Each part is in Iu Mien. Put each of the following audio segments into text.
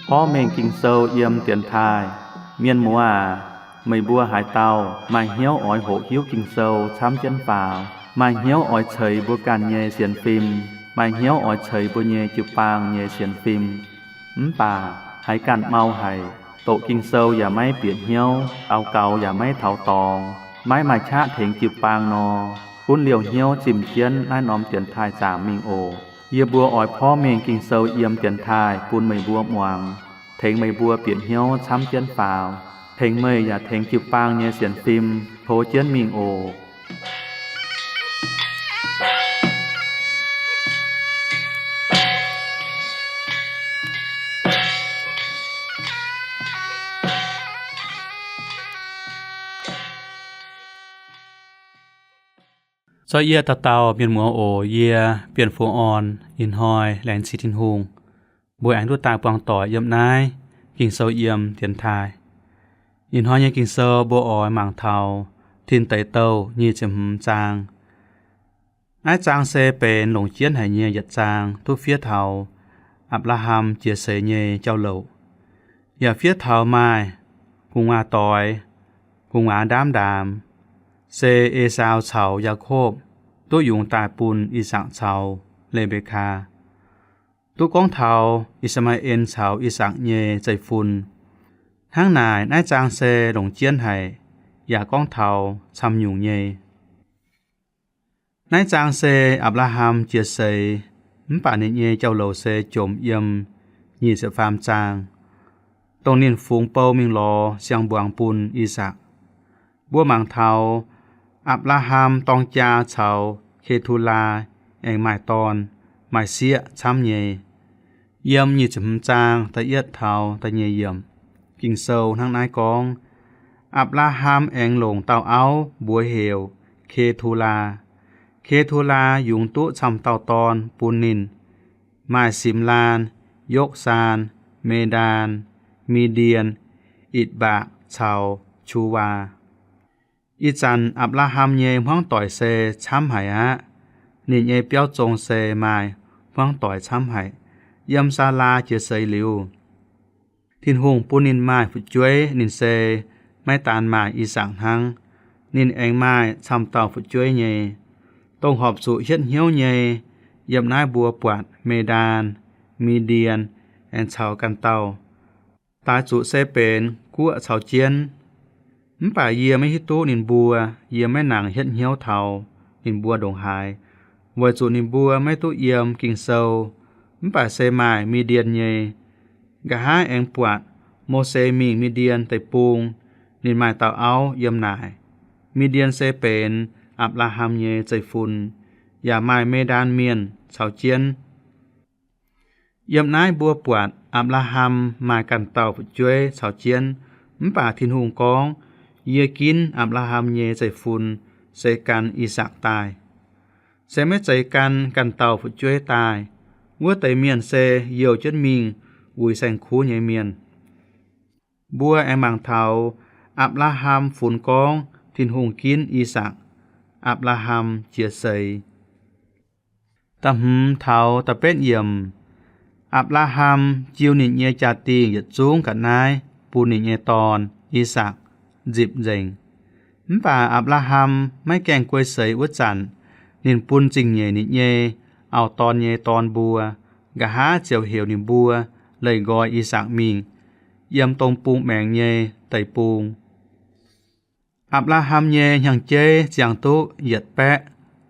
Porv mengh Ging-Sou yiem dienx taaih. Mienh muoz aac, meih mbuo haaix dauh maaih hnyouv oix hoqc hiuv Ging-Sou camv jienv faaux, maaih hnyouv oix ceix mbuo ganh nyei sienx fim, maaih hnyouv oix ceix mbuo nyei jiu-baang nyei sienx fim, mv baac haiz ganh mau haic, doqc Ging-Sou yaac maiv bieqc hnyouv, daux gaux yaac maiv taux dorngx, maiv maaih qaqv tengx jiu-baang nor, gunv liouh hnyouv zimh jienv naaiv norm dienx taaih zaangc mingh oc. Yie mbuo oix porv mengh Ging-Sou yiem dienx taaih bun meih mbuo muangx, tengx meih mbuo bieqc hnyouv camv jienv faaux, tengx meih yaac tengx jiu-baang nyei sienx fim tov jienv mingh oc. Zoih yie dauh dauh mienh muoz oc. Yie Bienh Fungx Orn ih hnoi laengz zingh Tin-Hungh, mbuo aengx duqv daaih buangh doic yiem naaiv Ging-Sou yiem dienx taaih. Ih hnoi nyei Ging-Sou mbuo oix mangc taux Tin Deic Douh nyic ziepc hmz zaang. Naaiv zaang se benx longc jienv haic nyei yietc zaang, duqv fiev taux Apc^laa^ham jiex seix nyei jauv-louc, yaac fiev taux maaih gu'nguaaz doix, gu'nguaaz ndaamv ndaamx, se Esaau caux Yaakopv duqv yungz daaih bun I^sakc caux Le^mbe^kaa, duqv gorngv taux I^saa^maa^en caux I^sakc nyei zeiv-fun. Hnangv naaic, naaiv zaang se longc jienv haic, yaac gorngv taux camv-nyungc nyei. Naaiv zaang se Apc^laa^ham jiex seix, mv baac ninh nyei jauv-louc se jomc yiem nyic ziepc faam zaang, dongh ninh fungx bou mingh lorz siang-mbuangz bun I^sakc. Mbuo mangc taux Apc^laa^ham dorng jaa caux Ketulaa aengx maaih dorn, maaih sieqv camv nyei. Yiem nyic ziepc hmz zaang da'yietv taux da'nyeic yiemc, Ging-Sou hnangv naaiv gorngv, Apc^laa^ham aengx longc dauh auv mbuox heuc Ketulaa. Ketulaa yungz duqv camv dauh dorn bun ninh, maaih Simlaan, Yokv^saan, Medaan, Mi^ndien, Itc^mbaqc caux Qu^waa. Ih zanc Apc^laa^ham nyei hmuangv doic se camv haic aqv. Ninh nyei biauv zong se maaih hmuangv doic camv haic. Yiem Saalaa jiex seix liuz, Tin-Hungh bun ninh maaih fu'jueiv, ninh se maiv daan maaih I^sakc hnangv. Ninh aengx maaih camv dauh fu'jueiv nyei. Dongh horpc zuqc hietv hnyouv nyei, yiem naaiv mbuo buatc Medaan, Mi^ndien aengx caux ganh dauh. Daaix zuqc se benx guoqv caux jienv. Mv baac yie maiv hiuv duqv ninh mbuo, yie maiv nangc hietv hnyouv taux ninh mbuo ndongc haaix, weic zuqc ninh mbuo maiv duqv yiem Ging-Sou. Mv baac se maaih Mi^ndien nyei. Nqa'haav aengx buatc Mose mingh Mi^ndien Deic-Bung, ninh maaih dauh auv yiem naaic. Mi^ndien se benx Apc^laa^ham nyei zeiv-fun, yaac maaih Medaan Mienh caux jienv. Yiem naaiv mbuo buatc Apc^laa^ham maaih ganh dauh fu'jueiv caux jienv, mv baac Tin-Hungh gorngv, Yie ginv Apc^laa^ham nyei zeiv-fun se gan I^sakc daaih. Se maiv zeiz gan ganh dauh fu'jueiv daaih. Wuov deix mienh se youh jienv mingh uix saeng-kuv nyei mienh. Mbuo aengx mangc taux Apc^laa^ham funx gorngv Tin-Hungh ginv I^sakc, Apc^laa^ham jiex seix. Da'hmz taux da'betv yiemc, Apc^laa^ham jiu ninh nyei jaa-dingh yietc zungv ga'naaiv bun ninh nyei dorn, I^sakc, nzipc nzengc. Mv baac Apc^laa^ham maiv gaengh guei seix wuov zanc, ninh bun zingh nyeic ninh nyei auv-dorn nyei dorn mbuo, nqa'haav ziouc heuc ninh mbuo leih nqoi I^sakc mingh yiem dong bung maengx nyei deic-bung. Apc^laa^ham nyei hnyangx-jeiv ziangh duqv yietc baeqv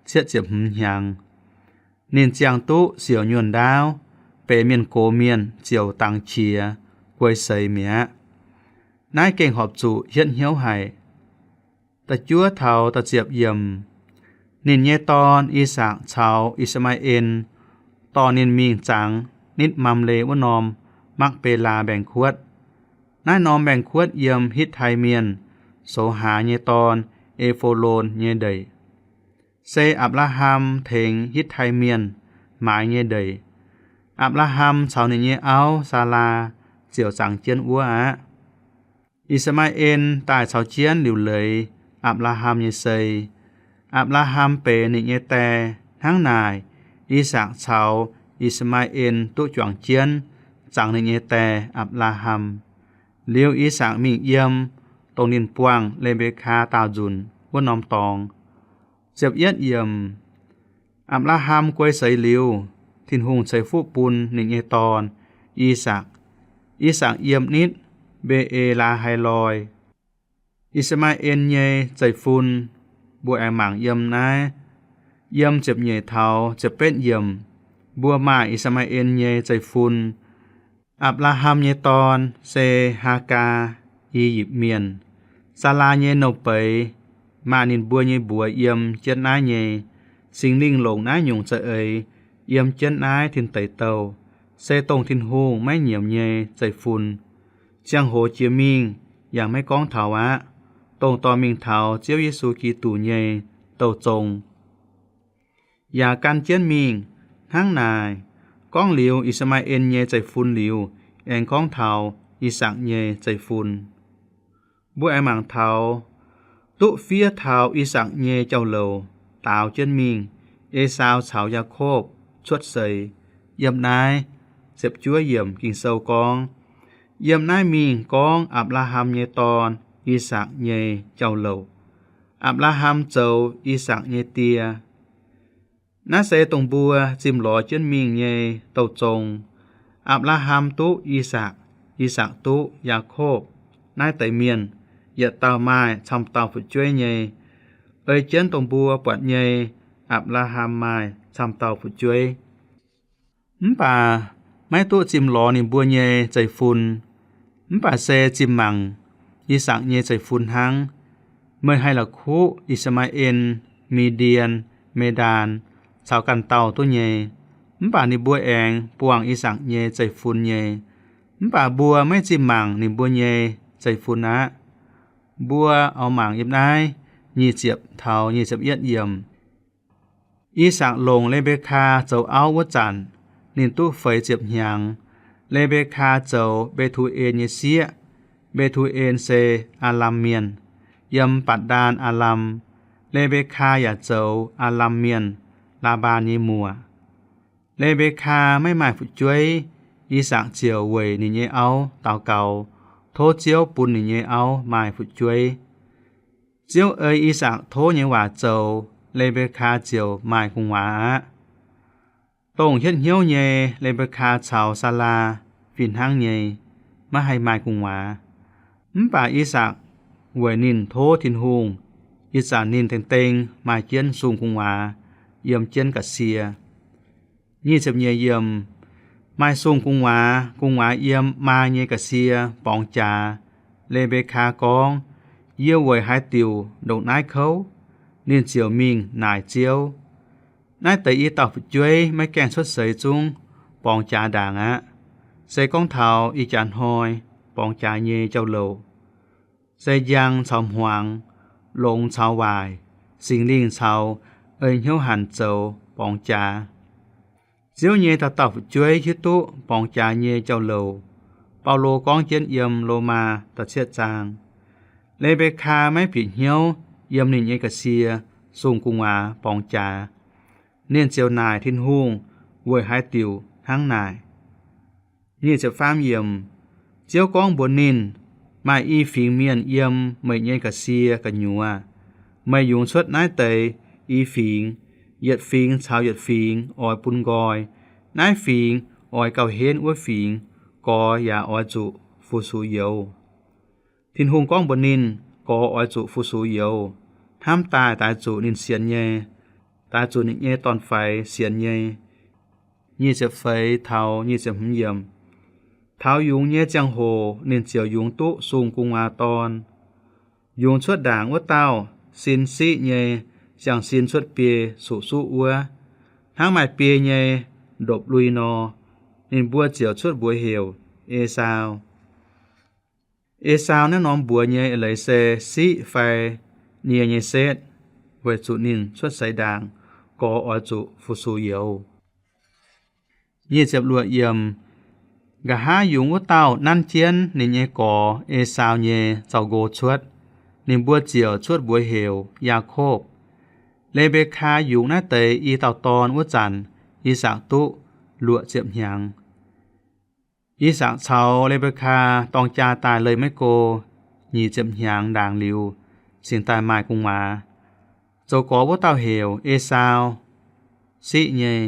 cietv ziepc hmz hnyangx. Ninh ziangh duqv siouc nyuonh ndaauv, benx mienh gox mienh ziouc dangx qiex guei seix mi'aqv. Naaiv gengh horpc zuqc hietv hnyouv haic. Da'juov taux da'ziepc yiemc, ninh nyei dorn, I^sakc, caux I^saa^maa^en dorh ninh mingh zangx nitv Mamle wuov norm Makv^be^laa Mbaengx-Kuotv. Naaiv norm mbaengx-kuotv yiem Hitv^tai Mienh, Sohaax nyei dorn, E^fo^lon, nyei ndeic, se Apc^laa^ham tengx Hitv^tai Mienh maaiz nyei ndeic. Apc^laa^ham caux ninh nyei auv, Saalaa, ziouc zangx jienv wuov aqv. I^saa^maa^en daaih caux jienv liuc leiz Apc^laa^ham nyei sei. Apc^laa^ham benx ninh nyei die. Hnangv naaic, I^sakc caux I^saa^maa^en duqv juangc jienv, zangx ninh nyei die, Apc^laa^ham. Liuz I^sakc mingh yiem dongh ninh buangh Le^mbe^kaa daauh nzunc wuov norm dorngx. Ziepc yietv yiemc. Apc^laa^ham guei seix liuz, Tin-Hungh ceix fuqv bun ninh nyei dorn, I^sakc. I^sakc yiem nitv Mbe^e^laa^hai loi, I^saa^maa^en nyei zeiv-fun. Mbuo aengx mangc yiem naaiv, yiem ziepc nyeic taux ziepc betv yiemc, mbuo maaih I^saa^maa^en nyei zeiv-fun. Apc^laa^ham nyei dorn se Haagaa, I^yipv Mienh. Saalaa nyei nouh beiz maaih ninh mbuo nyei mbuox yiem jienv naaiv nyei. Singx Lingh longc naaiv nyungc za'eix yiem jienv naaiv tin deic douh, se dongh Tin-Hungh maiv nyiemc nyei zeiv-fun. Ziangh hoc jiex mingh yaac maiv gorngv taux aqv, dongh dorh mingh taux Ziouv Yesu Giduc nyei douh zong. Yaac gan jienv mingh. Hnangv naaic, gorngv liuz I^saa^maa^en nyei zeiv-fun liuz, aengx gorngv taux I^sakc nyei zeiv-fun. Mbuo aengx mangc taux, duqv fiev taux I^sakc nyei jauv-louc daaux jienv mingh, Esaau caux Yaakopv cuotv seix, yiem naaiv ziepc juov yiemc Ging-Sou gorngv, yiem naaiv mingh gorngv Apc^laa^ham nyei dorn, I^sakc nyei jauv-louc. Apc^laa^ham zoux I^sakc nyei die. Naaiv se dongh mbuo zimh lorz jienv mingh nyei douh zong. Apc^laa^ham duqv I^sakc, I^sakc duqv Yaakopv. Naaiv deix mienh yietc dauh maaih camv dauh fu'jueiv nyei. Ei jienv dongh mbuo buatc nyei, Apc^laa^ham maaih camv dauh fu'jueiv. Mv baac maiv duqv zimh lorz ninh mbuo nyei zeiv-fun, mv baac se zimh mangc I^sakc nyei zeiv-fun hnangv. Meih haih la'kuqv I^saa^maa^en, Mi^ndien, Me^ndaan caux ganh dauh duqv nyei, mv baac ninh mbuo aengx buangh I^sakc nyei zeiv-fun nyei. Mv baac mbuo maiv zimh mangc ninh mbuo nyei zeiv-fun aqv. Mbuo oix mangc yiem naaiv nyic ziepc taux nyic ziepc yietv yiemc. I^sakc longc Le^mbe^kaa zoux auv wuov zanc, ninh duqv feix ziepc hnyangx. Le^mbe^kaa zoux Mbe^tu^en nyei sieqv. Mbe^tu^en se Aalam Mienh, yiem Batc^ndaan Aalam. Le^mbe^kaa yaac zoux Aalam Mienh, Laa^mbaan nyei muoc. Le^mbe^kaa maiv maaih fu'jueiv, I^sakc ziouc weic ninh nyei auv daux gaux, tov Ziouv bun ninh nyei auv maaih fu'jueiv. Ziouv ei I^sakc tov nyei waac zoux, Le^mbe^kaa ziouc maaih gu'nguaaz aqv. Dongh hietv hnyouv nyei Le^mbe^kaa caux Saalaa fih hnangv nyei, maiv haih maaih gu'nguaaz. Mv baac I^sakc weic ninh tov Tin-Hungh, ih zanc ninh dengh-dengh maaih jienv sung gu'nguaaz yiem jienv ga'sie. Nyic ziepc nyeic yiemc, maaih sung gu'nguaaz, gu'nguaaz yiem maa nyei ga'sie borngz jaax. Le^mbe^kaa gorngv, Yie weic haaix diuc ndongc naaiv kouv? Ninh ziouc mingh naaic Ziouv. Naaiv deix i dauh fu'jueiv maiv gaengh cuotv seix zungv borngz jaax ndaangc aqv. Se gorngv taux ih jaax hnoi borngz jaax nyei jauv-louc, se njang caux hmuangx, longx caux waaic, Singx Lingh caux ei hnyouv hanc zoux borngz jaax. Ziouv nyei dauh dauh fu'jueiv hiuv duqv borngz jaax nyei jauv-louc. Baulo gorngv jienv yiem Lomaa da'cietv zaang. Le^mbe^kaa maiv bieqc hnyouv yiem ninh nyei ga'sie sung gu'nguaaz borngz jaax. Ninh ziouc naaic Tin-Hungh weic haaix diuc hnangv naaic. Nyic ziepc faam yiemc, Ziouv gorngv mbuox ninh, Maaih i fingx mienh yiem meih nyei ga'sie gu'nyuoz. Meih yungz cuotv naaiv deix i fingx, yietc fingx caux yietc fingx oix bun nqoi. Naaiv fingx oix gauh henv wuov fingx, gorx yaac oix zuqc fu-sux youz. Tin-Hungh gorngv mbuox ninh, gorx oix zuqc fu-sux youz, hnamv daaih daaih zuqc ninh sienx nyei, daaih zuqc ninh nyei dorn-faix sienx nyei. Nyic ziepc feix taux nyic ziepc hmz yiemc. Taux yungz nyei ziangh hoc ninh ziouc yungz duqv sung gu'nguaaz dorn. Yungz cuotv ndaangc wuov dauh sin siqv nyei, siang-sin cuotv biei suqv suqv wuov, hnangv maaih biei nyei ndopv-lui nor. Ninh mbuo ziouc cuotv mbuox heuc Esaau. Esaau naaiv norm mbuox nyei eix leiz se siqv fai nie nyei setv, weic zuqc ninh cuotv seix ndaangc, gorx oix zuqc fu-sux youz. Nyic ziepc luoqc yiemc, nqa'haav yungz wuov dauh nanv jienv ninh nyei gorx Esaau nyei zaux-nqo cuotv. Ninh mbuo ziouc cuotv mbuox heuc Yaakopv. Le^mbe^kaa yungz naaiv deix i dauh dorn wuov zanc, I^sakc duqv luoqc ziepc hnyangx. I^sakc caux Le^mbe^kaa dorng jaa daaih leih maiv go nyic ziepc hnyangx ndaangc liuz, cingx daaih maaih gu'nguaaz. Zoux gorx wuov dauh heuc Esaau, siqv nyei.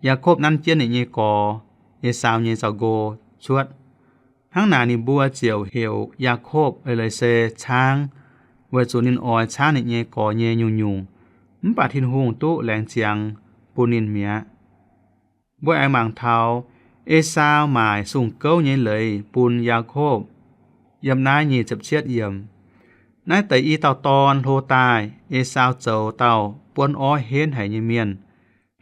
Yaakopv nanv jienv ninh nyei gorx, Esaau nyei zaux-nqo, cuotv. Hnangv naaic ninh mbuo ziouc heuc Yaakopv eix leiz se Caangv, weic zuqc ninh oix caangv ninh nyei gorx nyei nyungc-nyungc, mv baac Tin-Hungh duqv laengz ziangx bun ninh mi'aqv. Mbuo aengx mangc taux Esaau maaic sung-gouv nyei leiz bun Yaakopv yiem naaiv nyic ziepc cietv yiemc. Naaiv deix i dauh dorn hlo daaih, Esaau zoux dauh buonv orv henv haic nyei mienh.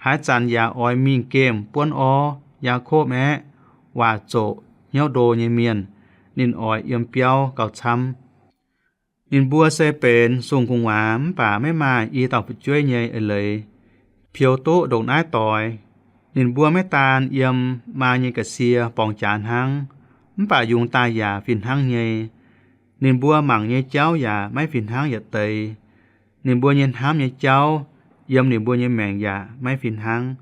Haaix zanc yaac oix mingh gemh buonv orv. Yaakopv aeqv, waac zoqc, hnyouv ndo nyei mienh. Ninh oix yiem biauv gauh camv. Ninh mbuo se benx sung gu'nguaaz mv baac maiv maaih i dauh fu'jueiv nyei eix leiz, peux duqv ndongc naaiv doix. Ninh mbuo maiv daan yiem maa nyei ga'sie borngz jaax hnangv, mv baac yungz daaih yaac fih hnangv nyei. Ninh mbuo mangc nyei jauv yaac maiv fih hnangv yietc deix. Ninh mbuo nyei hnamv nyei jauv yiem ninh mbuo nyei maengc yaac maiv fih hnangv.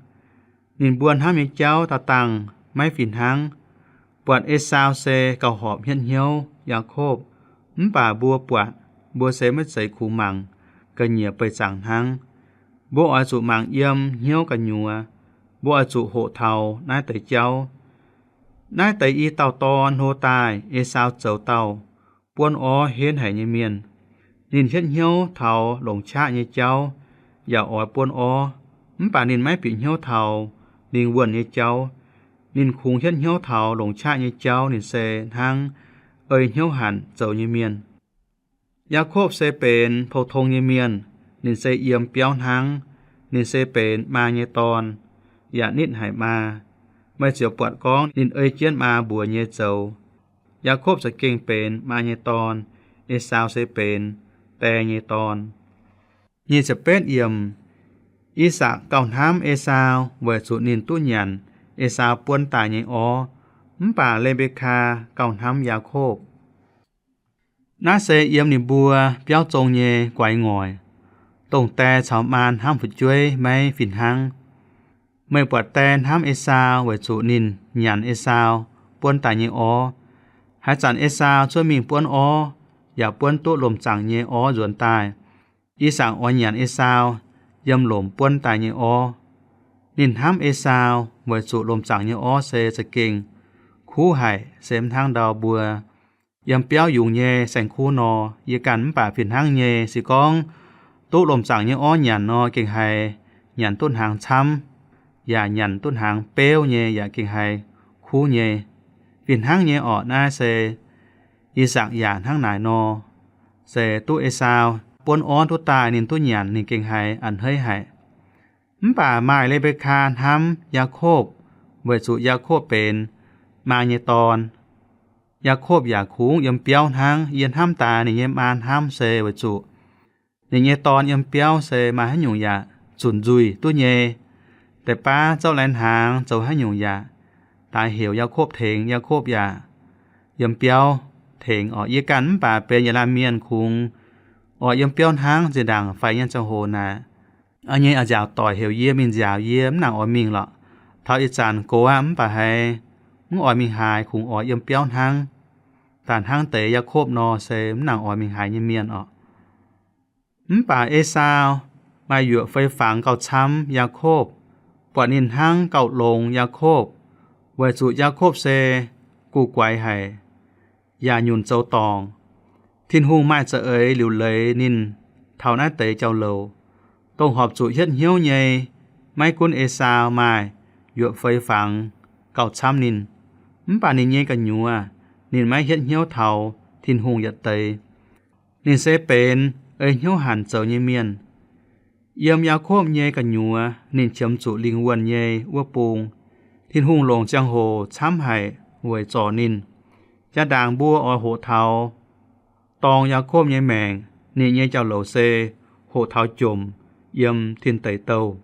Ninh mbuo hnamv nyei jauv daaih dangh maiv fih hnangv. Buatc Esaau se gauh horpc hietv hnyouv Yaakopv, mv baac mbuo buatc, mbuo se maiv zeiz kungx mangc ga'nyiec beih zaangc hnangv. Mbuo oix zuqc mangc yiem hnyouv gu'nyuoz. Mbuo oix zuqc hoqc taux naaiv deix jauv. Naaiv deix i dauh dorn hlo daaih, Esaau zoux dauh buonv orv henv haic nyei mienh. Ninh hietv hnyouv taux longc qaqv nyei jauv yaac oix buonv orv, mv baac ninh maiv bieqc hnyouv taux lingh wuonh nyei jauv. Ninh kungx hietv hnyouv taux longc qaqv nyei jauv. Ninh se hnangv ei hnyouv hanc zoux nyei mienh. Yaakopv se benx pou-tong nyei mienh. Ninh se yiem biauv hnangv. Ninh se benx maa nyei dorn, yaac nitv haic maa. Meih ziouc buatc gorngv ninh ei jienv maa mbuox nyei zoux. Yaakopv za'gengh benx maa nyei dorn. Esaau se benx die nyei dorn. Nyic ziepc betv yiemc. Isaak gauh hnamv Esaau weic zuqc ninh duqv nyanc Esaau buonv daaih nyei orv, mv baac Le^mbe^kaa gauh hnamv Yaakopv. Naaiv se yiem ninh mbuo biauv zong nyei guaix ngoic, dongh die caux maa hnamv fu'jueiv maiv fih hnangv. Meih buatc die hnamv Esaau weic zuqc ninh nyanc Esaau buonv daaih nyei orv. Haaix zanc Esaau cuotv mingh buonv orv, yaac buonv duqv lomh zaangc nyei orv nzuonx daaih, Isaak oix nyanc Esaau yiem lomc buonv daaih nyei orv. Ninh hnamv Esaau weic zuqc lomh zaangc nyei orv se za'gengh kuv haic, se mv hnangv ndau mbuo yiem biauv yungz nyei saeng-kuv nor. Yie ganh mv baac fih hnangv nyei, se gorngv duqv lomh zaangc nyei orv nyanc nor, gengh haiz nyanc duqv hnaangx camv, yaac nyanc duqv hnaangx beuv nyei, yaac gengh haiz kuv nyei. Fih hnangv nyei orqc. Naaiv se Isaak yaac hnangv naaic nor, se duqv Esaau buonv orv duqv daaih ninh duqv nyanc, ninh gengh haiz a'hneiv haic. Mv baac maaih Le^mbe^kaa hnamv Yaakopv weic zuqc Yaakopv benx maa nyei dorn. Yaakopv yaac kungx yiem biauv hnangv. Yie hnamv daaih ninh nyei maa hnamv se weic zuqc ninh nyei dorn yiem biauv se maaih haaix nyungc yaac zunc nzuih duqv nyei. Deix baav zouv lai-hnaangx, zoux haaix nyungc yaac daaih heuc Yaakopv tengx. Yaakopv yaac yiem biauv tengx orqc. Yie ganh mv baac benx yietc laanh mienh kungx oix yiem biauv hnangv. Zinh ndaangc faix nyei ziangh hoc naaic, a'nyei a'nziaauc doic heuc yie mingh nziaauc, yie mv nangc oix mingh lorqc. Taux ih zanc gox aqv, mv baac haiz mv oix mingh haaix, kungx oix yiem biauv hnangv. Daaih hnangv deix Yaakopv nor, se mv nangc oix mingh haaix nyei mienh orqc. Mv baac Esaau maaih yuoqc fei fangx gauh camv Yaakopv, buatc ninh hnangv gauh longx Yaakopv, weic zuqc Yaakopv se guv guaix haic, yaac nyunc zoux dorngc. Tin-Hungh maaih za'eix liuc leiz ninh taux naaiv deix jauv-louc, dongh horpc zuqc hietv hnyouv nyei. Maiv gunv Esaau maaih yuoqc fei fangx gauh camv ninh, mv baac ninh nyei gu'nyuoz ninh maiv hietv hnyouv taux Tin-Hungh yietc deix. Ninh se benx ei hnyouv hanc zoux nyei mienh. Yiem Yaakopv nyei gu'nyuoz ninh qiemx zuqc lingh wuonh nyei wuov bung. Tin-Hungh longc ziangh hoc camv haic weic zorc ninh. Jaa-ndaangc mbuo oix hoqc taux dorng Yaakopv nyei maengc, ninh nyei jauv-louc se hoqc taux jomc yiem tin deic douh.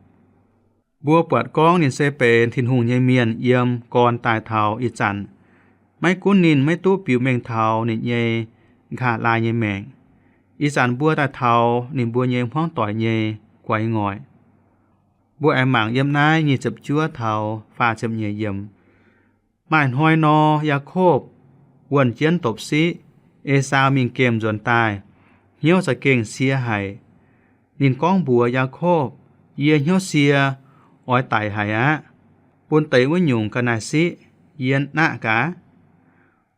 Mbuo buatc gorngv ninh se benx Tin-Hungh nyei mienh yiem gorn daaih taux ih zanc. Maiv gunv ninh maiv duqv biux mengh taux ninh nyei nqa'haav laai nyei maengc, ih zanc mbuo daaih taux ninh mbuo nyei hmuangv doic nyei guaix ngoic. Mbuo aengx mangc yiem naaiv nyic ziepc juov taux faah ziepc nyeic yiemc. Maaih hnoi nor, Yaakopv wuonh jienv dopc-siqv, Esaau mingh gemh nzuonx daaih, hnyouv za'gengh sie haic. Ninh gorngv mbuox Yaakopv, Yie hnyouv sie, oix daic haic aqv. Bun deix wuov nyungc ga'naaiv-siqv yie naqv gaax.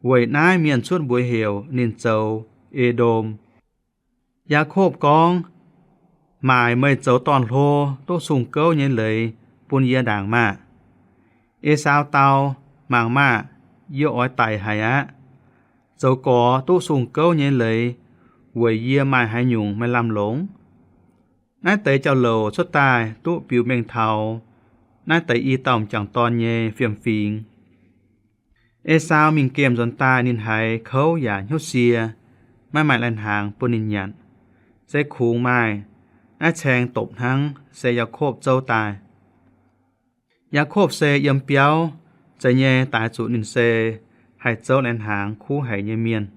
Weic naaiv mienh cuotv mbuox heuc ninh zoux E^ndom. Yaakopv gorngv, Maaic meih zoux dorn-hlo duqv sung-gouv nyei leiz bun yie ndaangc maah! Esaau dau, Mangc maah! Yie oix daic haic aqv. Zoux gorx duqv sung-gouv nyei leiz weic yie maaih haaix nyungc maaih lamh longc? Naaiv deix jauv-louc cuotv daaih duqv biux mengh taux naaiv deix i dauh m'jangc dorn nyei fiem-fingx. Esaau mingh gemh nzuonx daaih ninh haiz kouv yaac hnyouv sie, maiv maaih lai-hnaangx bun ninh nyanc. Se kungx maaih naaiv caeng dopc hnangv se Yaakopv zouv daaih. Yaakopv se yiem biauv, zeiz nyei daaix zuqc ninh se haih zouv lai-hnaangx kuv haic nyei mienh.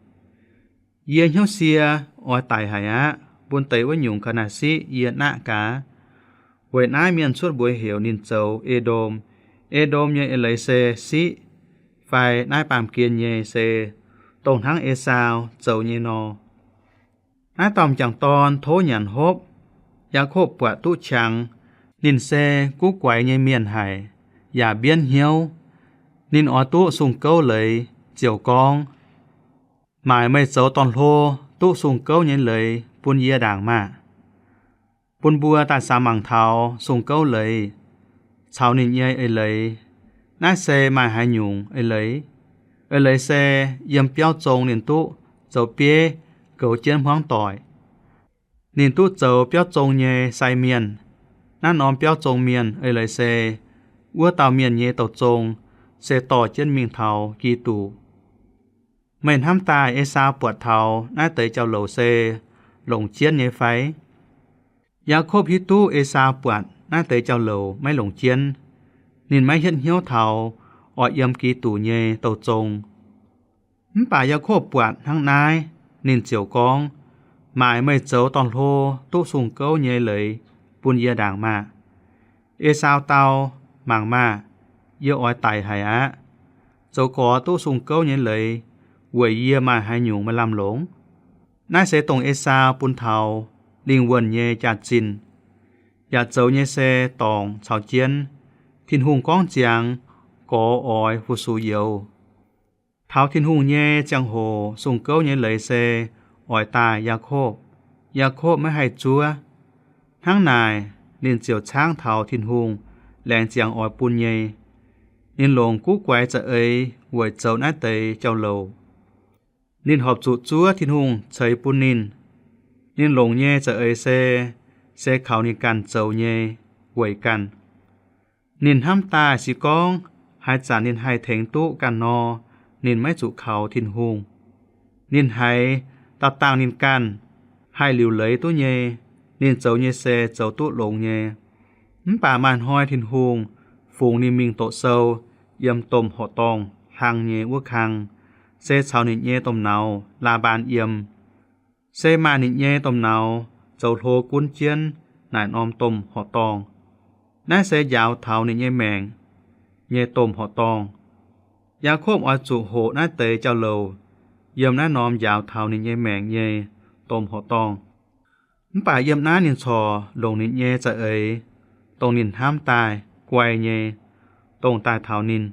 Yie hnyouv sie, oix daic haic aqv. Bun deix wuov nyungc ga'naaiv-siqv yie naqv gaax. Weic naaiv mienh cuotv mbuox heuc ninh zoux E^ndom. E^ndom nyei eix leiz se siqv, fai naaiv baamh gen nyei se dongh hnangv Esaau zoux nyei nor. Naaiv dauh m'jangc dorn tov nyanc hopv. Yaakopv buatc duqv qangx ninh se guv guaix nyei mienh haic, yaac mbienv hnyouv. Ninh oix duqv sung-gouv leiz ziouc gorngv, Maaic meih zoux dorn-hlo duqv sung-gouv nyei leiz bun yie ndaangc maah! Bun mbuo daaih samx mangc taux sung-gouv leiz caux ninh nyei eix leiz. Naaiv se maaih haaix nyungc eix leiz? Eix leiz se yiem biauv zong ninh duqv zoux bieiv goux jienv hmuangv doic. Ninh duqv zoux biauv zong nyei sai mienh. Naaiv norm biauv zong mienh eix leiz se wuov dauh mienh nyei douh zong se dorh jienv mingh taux Giduc. Meih hnamv daaih Esaau buatc taux naaiv deix jauv-louc se longc jienv nyei fai? Yaakopv hiuv duqv Esaau buatc naaiv deix jauv-louc maiv longc jienv. Ninh maiv hietv hnyouv taux oix yiem Giduc nyei douh zong. Mv baac Yaakopv buatc hnangv naaiv, ninh ziouc gorngv, Maaic meih zoux dorn-hlo duqv sung-gouv nyei leiz bun yie ndaangc maah! Esaau dau, Mangc maah! Yie oix daic haic aqv. Zoux gorx duqv sung-gouv nyei leiz weic yie maaih haaix nyungc maaih lamh longc? Naaiv se dongh Esaau bun taux lingh wuonh nyei jaax-zinh, yaac zoux nyei se dorngc caux jienv. Tin-Hungh gorngv ziangx gorx oix fu-sux youz. Taux Tin-Hungh nyei ziangh hoc sung-gouv nyei leiz se oix daaih Yaakopv. Yaakopv maiv haih zuov. Hnangv naaic, ninh ziouc caangv taux Tin-Hungh laengz ziangx oix bun nyei. Ninh longc guv guaix za'eix weic zoux naaiv deix jauv-louc. Ninh horpc zuqc zuov Tin-Hungh ceix bun ninh. Ninh longc nyei za'eix se, se kaux ninh ganh zoux nyei weic ganh. Ninh hnamv daaih se gorngv haaix zanc ninh haih tengx duqv ganh nor, ninh maiv zuqc kaux Tin-Hungh. Ninh haiz dauh dangh ninh ganh haih liuc leiz duqv nyei, ninh zoux nyei se zoux duqv longx nyei. Mv baac maaih hnoi Tin-Hungh fungx ninh mingh doqc sou yiem domh horqc dorngh hlang nyei wuov kang, se caux ninh nyei domh nauz, Laa^mbaan, yiem. Se maaih ninh nyei domh nauz zoux hlo gunv jienv naaic norm domh horqc dorngh. Naaiv se njaaux taux ninh nyei maengc nyei domh horqc dorngh. Yaakopv oix zuqc hoqc naaiv deix jauv-louc yiem naaiv norm njaaux taux ninh nyei maengc nyei domh horqc dorngh. Mv baac yiem naaiv ninh corc longc ninh nyei za'eix, dongh ninh hnamv daaih guai nyei, dongh daaih taux ninh.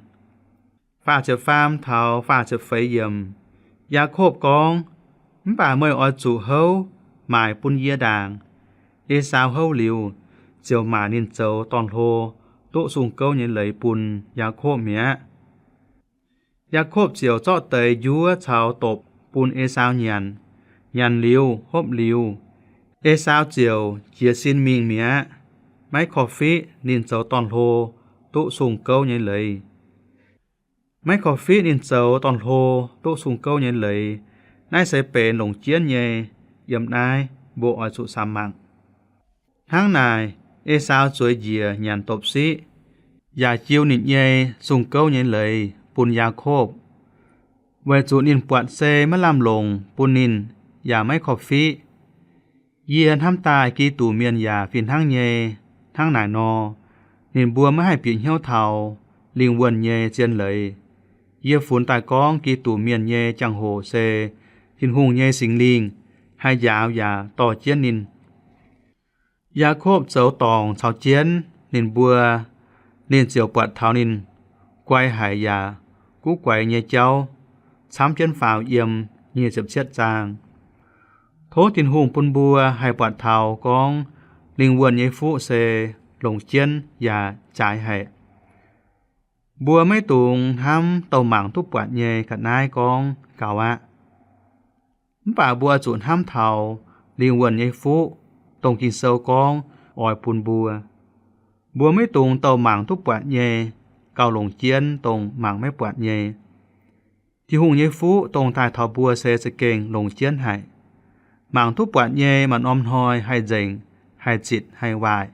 Faah ziepc faam taux faah ziepc feix yiemc. Yaakopv gorngv, Mv baac meih oix zuqc houv maaic bun yie ndaangc. Esaau houv liuz, ziouc maaic ninh zoux dorn-hlo duqv sung-gouv nyei leiz bun Yaakopv mi'aqv. Yaakopv ziouc zorqv deix njuov caux dopc bun Esaau nyanc. Nyanc liuz, hopv liuz, Esaau ziouc jiez sin mingh mi'aqv, maiv korv-fiqv ninh zoux dorn-hlo duqv sung-gouv nyei leiz. Maiv korv-fiqv ninh zoux dorn-hlo duqv sung-gouv nyei leiz. Naaiv se benx longc jienv nyei. Yiem naaiv mbuo oix zuqc samx mangc. Hnangv naaic, Esaau zueiz njiec nyanc dopc-siqv, yaac jiu ninh nyei sung-gouv nyei leiz bun Yaakopv, weic zuqc ninh buatc se maiv lamh longc bun ninh, yaac maiv korv-fiqv. Yie hnamv daaih Giduc Mienh yaac fih hnangv nyei. Hnangv naaic nor, ninh mbuo maiv haih bieqc hnyouv taux lingh wuonh nyei zien leiz. Yie funx daaih gorngv Giduc Mienh nyei jangx-hoc se Tin-Hungh nyei Singx Lingh haih njaaux yaac dorh jienv ninh. Yaakopv zoux dorngc caux jienv ninh mbuo, ninh ziouc buatc taux ninh guai haic yaac guv guaix nyei jauv, camv jienv faaux yiem nyic ziepc cietv zaang. Tov Tin-Hungh bun mbuo haih buatc taux gorngv lingh wuonh nyei fuqv se longc jienv yaac jaaix haic. Mbuo maiv dungx hnamv douh mangc duqv buatc nyei ga'naaiv gorngv gaux aqv. Mv baac mbuo zuqc hnamv taux lingh wuonh nyei fuqv, dongh Ging-Sou gorngv oix bun mbuo. Mbuo maiv dungx douh mangc duqv buatc nyei gauh longc jienv dongh mangc maiv buatc nyei. Tin-Hungh nyei fuqv dongh daaih taux mbuo se za'gengh longc jienv haic. Mangc duqv buatc nyei maaih norm hnoi haih nzengc, haih zitc, haih waaic,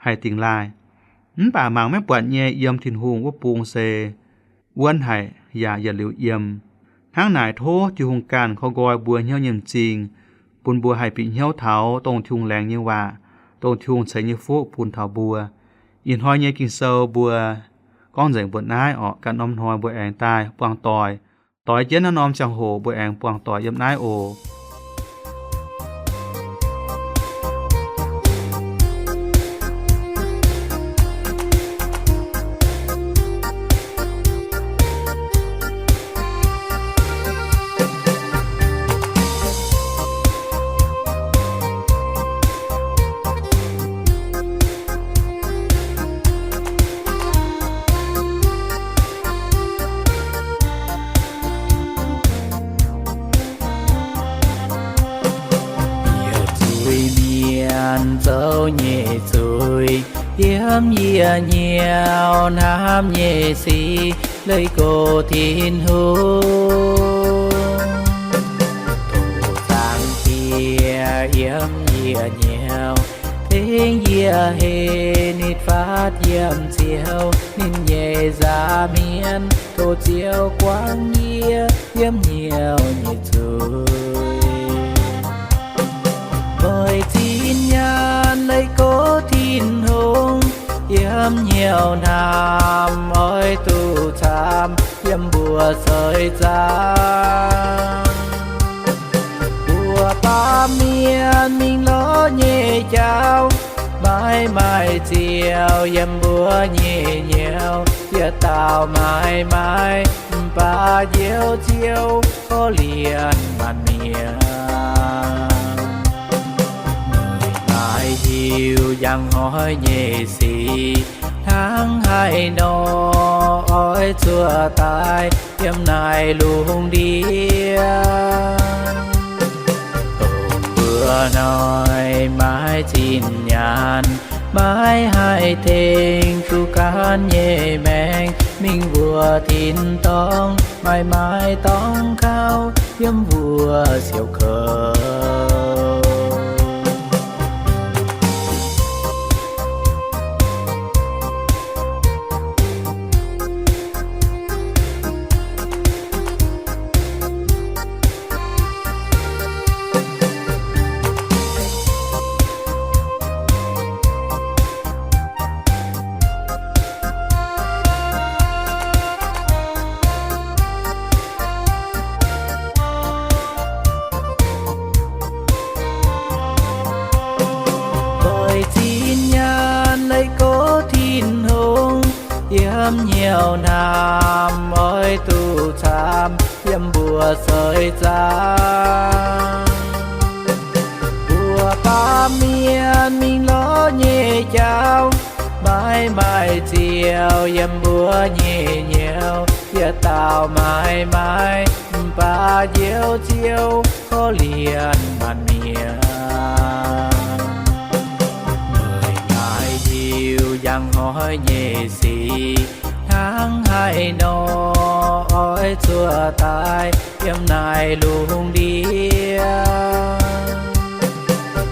haih dingx laaih. Mv baac mangc maiv buatc nyei yiem Tin-Hungh wuov bung se wuonv haic yaac yietc liuz yiem. Hnangv naaic tov Tin-Hungh ganh korv nqoi mbuo hnyouv nyei m'zing, bun mbuo haih bieqc hnyouv taux dongh Tin-Hungh laengz nyei waac, dongh Tin-Hungh ceix nyei fuqv bun taux mbuo. Ih hnoi nyei Ging-Sou mbuo gorngv nzengc mbuoqc naaiv orqc. Ganh norm hnoi mbuo aengx daaih buangh doic. Doix jienv naaiv norm ziangh hoc mbuo aengx buangh doic yiem naaiv oc. Yie zuiz-mienh zoux nyei zuiz, yiem yie hnyouv hnamv nyei sic, leih go Tin-Hungh. Dongh zaangc Diex yiem yie hnyouv, tengx yie heh nitv fatv yiem Ziouv ninh nyei nza'hmien. Tov Ziouv guangc yie yiem hnyouv nyei zuiz. Meih zinh nyaanh leih go Tin-Hungh, yiem hnyouv hnamv oix duqv camv yiem mbuo seix zaangc. Mbuo baamh mienh mingh lorz nyei jauv, maiv maaih Ziouv yiem mbuo nyei hnyouv, yietc dauh maiv maaih. Mv baac Njoux Ziouv korv-lienh maanc mienh. Meih maaih hiuv njang hnoi nyei sic, hnangv haaix nor oix zuotc daaih yiem naaiv lungh ndiev. Dongh mbuo hnoi maiv zinh nyaanh, maiv haih tengx duqv gaanv nyei maengc mingh wuov tin-dorngh, maaih maaih dorngx kaux yiem wuov siouc kouv. Meih zinh nyaanh leih go Tin-Hungh, yiem hnyouv hnamv oix duqv camv yiem mbuo seix zaangc. Mbuo baamh mienh mingh lorz nyei jauv, maiv maaih Ziouv yiem mbuo nyei hnyouv, yietc dauh maiv maaih. Mv baac Njoux Ziouv korv-lienh maanc mienh. Meih maaih hiuv njang hnoi nyei sic, hnangv haaix nor oix zuotc daaih yiem naaiv lungh ndiev.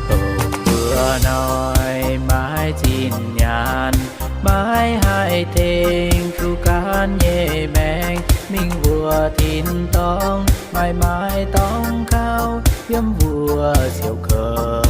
Dongh mbuo hnoi maiv zinh nyaanh, maiv haih tengx duqv gaanv nyei maengc mingh wuov tin-dorngh, maaih maaih dorngx kaux yiem wuov siouc kouv.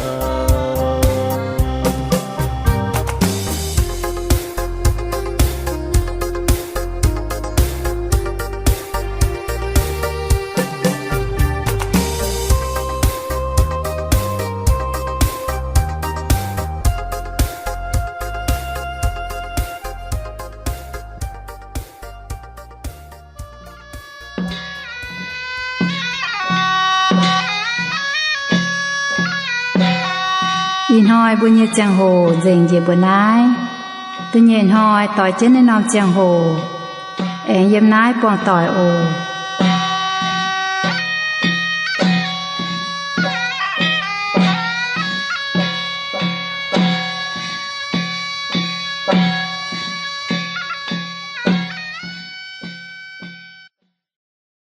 Ih hnoi mbuo nyei ziangh hoc nzengc njiec mbuo naaiv. Da'nyeic hnoi doix jienv naaiv norm ziangh hoc aengx yiem naaiv buangh doic oc.